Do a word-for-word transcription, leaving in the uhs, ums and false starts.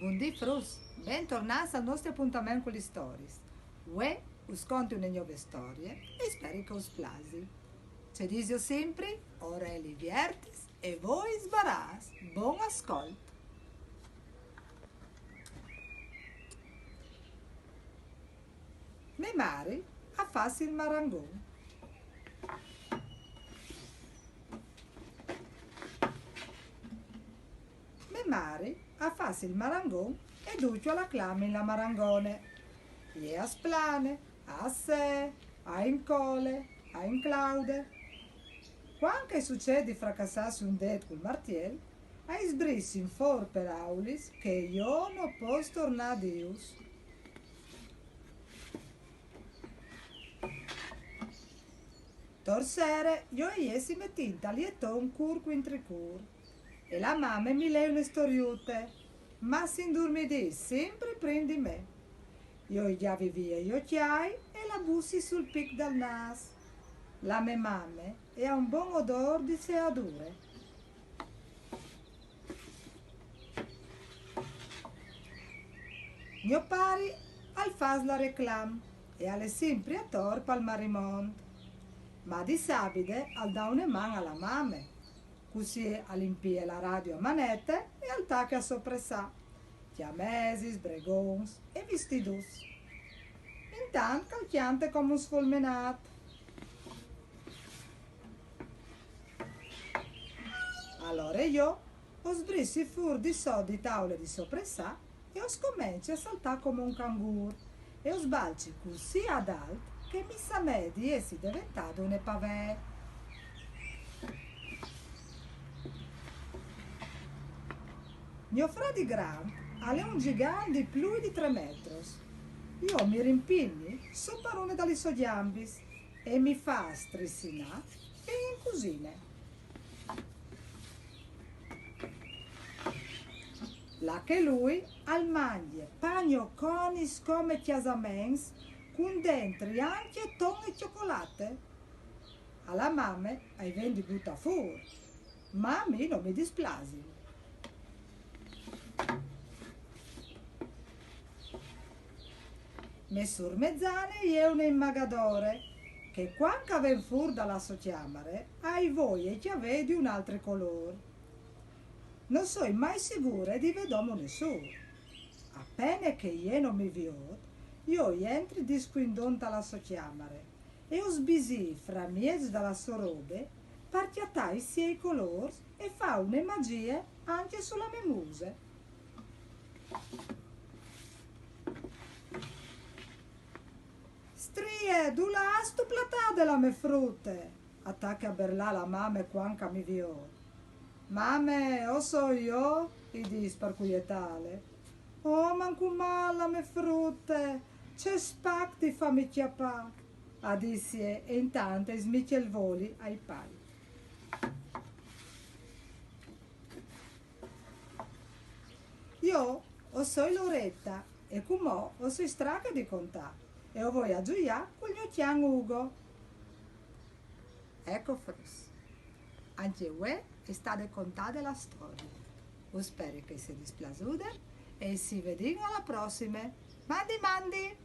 Bundì fruts, bentornâts al nestri apontament cu lis storiis. Vuê us conti une gnove storie e speri che us plasi. Ce disio simpri, ore e li viertis e voi sbarâts. Bon ascolt. Mê mari a fâs il marangon. Mê mari a fâs il marangon e ducj a la clamin la marangone. Jê a splane, a assee, a incole, a inclaude. Cuant che i sucêt di fracassâsi un dêt cul martiel, a sbrissin fûr peraulis che jo no pues tornâ a dîus. Tor sere, jo e jê si metìn tal jeton cûr cuintri cûr. E la mame mi lei une storiute, ma si indurmidìs simpri prin di me. Jo i cjavi vie i ocjâi e la bussi sul pic dal nâs. La mê mame e à un bon odôr di seadure. Gno pari al fâs la reclam e al è simpri ator pal marimont. Ma di sabide al dà une man a la mame, cussì al impie la radio a manete e al tache a sopressâ cjamesis, bregons e vistiduts. Intant che al cjante come un sfolmenât. Alore jo o sbrissi fûr di sot di taule di sopressâ e o scomenci a saltâ come un cangûr e o sbalci cussì adalt che mi somee di jessi deventade une pavee. Gno fradi grant al è un gjigant di plui di trê metris. Jo mi rimpini su par une da lis sôs gjambis e mi fâs strissinâ fin in cusine. Là che lui al mangje pagnoconis come cjasaments, cun dentri ancje ton e cjocolate. A la mame i ven di butâ fûr, ma a mi no mi displasin. Mê sûr mezane e je une inmagadore, che cuant che e ven fûr da la sô cjamare, e à voie i cjavei di un altri colôr. No soi mai sigure di vê dome une sûr. A pene che jê no mi viôt, jo i entri di scuindon ta la sô cjamare e o sbisii framieç da la sô robe par cjatâ i siei colôrs e fâ une magjie ancje su la mê muse. Strie, dulà âstu platade la mê frute? A tache a berlâ la mame cuant che mi viôt. Mame, o soi jo, i dîs par cuietâle. Oh, mancul mâl, la mê frute, ce spac ti fâmi cjapâ, a dîs jê e intant e smicje il voli ai pâi. Jo o soi Loreta e cumò o soi strache di contâ e o voi a zuiâ cul gno cjan Ugo. Eco fruts, ancje vuê e je stade contade la storie. O speri che e sedi plasude e si vedìn a la prossime. Mandi, mandi!